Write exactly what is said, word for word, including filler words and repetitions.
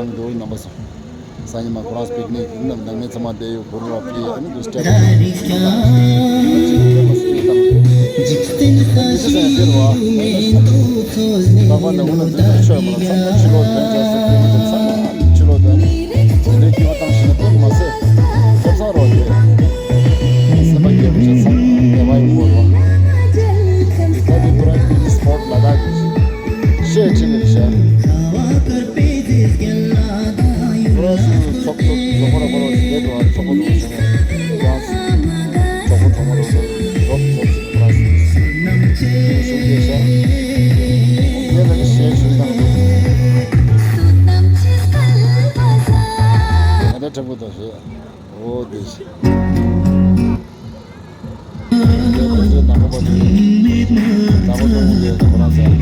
འདུག་རྣམ་པ་ཚོ། སང་ཉིན་མ་ཁོ་རང་པིག་ནིག་ཡིན་ནམ། ནང་མི་ཚང་མ་བསྡད་ཡོད། གུར་ལ་ཕི་ཨ་ནི་འདུག་སྟེ། ཅིག་ཅིག་ཅིག་ཅིག་ཅིག་ཅིག་ཅིག་ཅིག་ཟེར་བ། ད་པ་ནང་ན་འཛིན་གྲྭ་ཆོས་མ་ལ་ཚང་མ་ཕྱི་ལོགས་དོན་བྱས་སོ། ཚང་མ་ཕྱི་ལོགས་དོན་དེ་རིགས་ཀྱི་བ་བཏང་ཞིག་ན་དོན་མ་ཟད། ཁབ་ཚང་རོགས་ཡོད། སེམས་པ་སྐྱིད་པོ་ཞིག་ཚང་མ་བདེ་བ་ཡོང་དགོས་རོགས། ད་དེ་ཁོ་རང་གི་སི་པོར་ལ་དྭགས་ཀྱི་ཤེས་ཆེན་པོ་ཞིག་ཁོ་རང་ཚོའི་ཚོགས་གཙོ་ལོ་ཁོ་ར་ཁོ་ར་ཞིག་ལས་དུ་ཨ་ཚོགས་པ་དུ་ཞིག་ལ་ཡང་གྲོགས་པོ་གྲོགས་མོ་རོགས་ཟེར་རོབ་ཚོགས་ཀྱི་ཁོ་རང་ཚོའི་ཞུགས་བསྡད་ཤག་དེ་ལ་ནི་ཞལ་ཞུ་དང་ད་ལྟ་དྲན་པོ་དང་ཞེས། འོ་དེ་ཞིག་ཁོ་ཚོའི་ནང་པ་དེ་ནང་པ་དང་དེ་ཁོ་རང་ཚོ་